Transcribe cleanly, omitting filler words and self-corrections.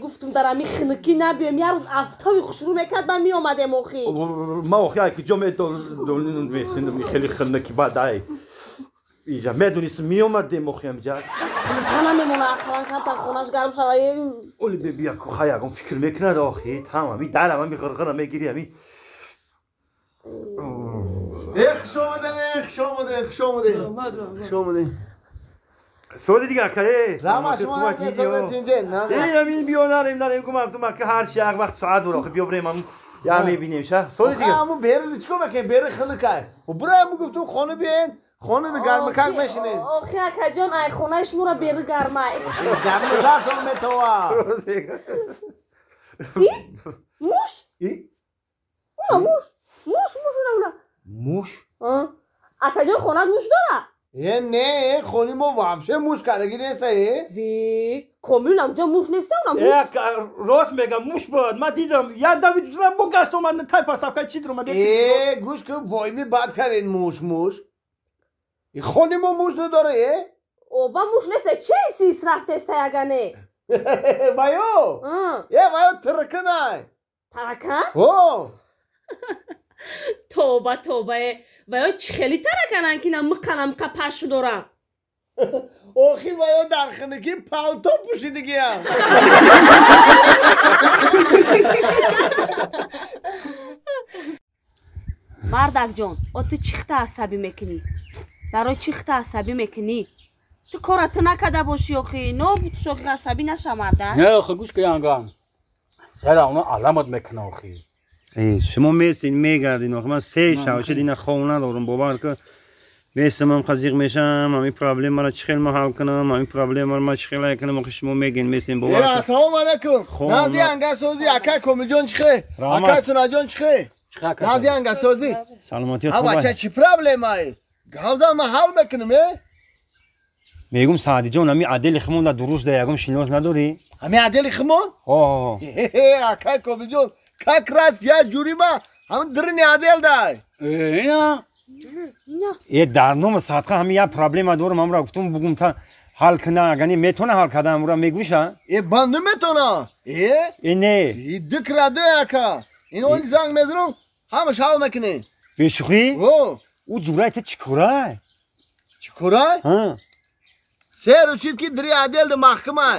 Гуфтум дар ами хинукӣ набиём, як рӯз афтоби хушрӯ мекард, ман меомадем охи. Ма охи ай куҷо медонистем, хеле хинукӣ бад ай. Иҷа медонистем, меомадем охи амҷа. Та намемона, ақаллан камтар хонаш гарм шава. Оли бибия ку хай ягон фикр мекунад охи, там ами дарам ами ғирғира мегири ами. Хуш омадед, хуш омадед, хуш омадед. Хуш омадед. Соли дигар акае. Раҳмат шумо тинҷен. Э амин биё нарем нарем гум ту мака ҳар чи як вақт соат дора охи биё брем ам я мебинем ша. Соли дигар. Ҳамун бери чикор мекунем? Бери хинукай. Бура мо гуфтум хона биёен, хона гармакак мешинем. Охи акаҷон, ай хонаи шуморо бери гармай. Гармакатон метова. И? Муш? И? Уна муш. Муш, муш уна уна. Муш? Акаҷон, хонат муш дора? Э не, хони мо вообще муш кардаги неста э. Ви, комил амҷа муш неста уна муш. Э, рост мегам, муш буд. Ман дидам, як дави дузра бо гаст омад, тай пасавка чи дуромад. Э, гӯш кун, войми бад карен муш муш. И хони мо муш надора э? Оба муш неста, че сис рафтеста ягане? Вайо? Э, вайо тараканай. Таракан? О! Тоба, тоба, э. Вайо чӣ хели таракананд ки на миқанам қа пашу дорам? Охи вайо дар хинукӣ палто пӯшидигиям. Мардакҷон, о ту чӣ хта асабӣ мекунӣ? Барои чӣ хта асабӣ мекунӣ? Ту кора ту накарда бошӣ охи, нобуд шохи асабӣ наша мардак. Не, охи гӯш кун янгам. Сара оно аламат мекуна охи. Шумо местин мегардин охи, ман се шав шуд ина хов надорам, бовар кун. Местам ам қазиқ мешам, ами проблемаро чӣ хел ман ҳал кунам, ами проблемаро ман чӣ хел ҳал кунам, охи шумо мегин местин, бовар кун. Ассалому алайкум. Нази ангасозӣ, акай Комилҷон чӣ хел? Акай Сунаҷон чӣ хел? Нази ангасозӣ. Саломатият хуб. Бача чӣ проблемае? Гавзан ман ҳал мекунам, э? Мегум Саъдиҷон, ами адели химон дар дуруст да ягон шинос надорӣ? Ами адели химон? Ҳо. Акай Комилҷон, как раз я ҷурима ҳамин дрини адел дай. Ина? Э дар номи садқа ҳами як проблема дорам, ҳамра гуфтум бугум та ҳал куна, агани метона ҳал кардан ҳамра мегӯша? Э бан наметона. Э? Э не. Дикраде ака. Ин оли занг мезанам, ҳамаш ҳал мекунем. Бешӯхӣ? О. Ӯ ҷурай та чӣ корай? Чӣ корай? Ҳа. Се рӯз шид ки дри адел да маҳкамай.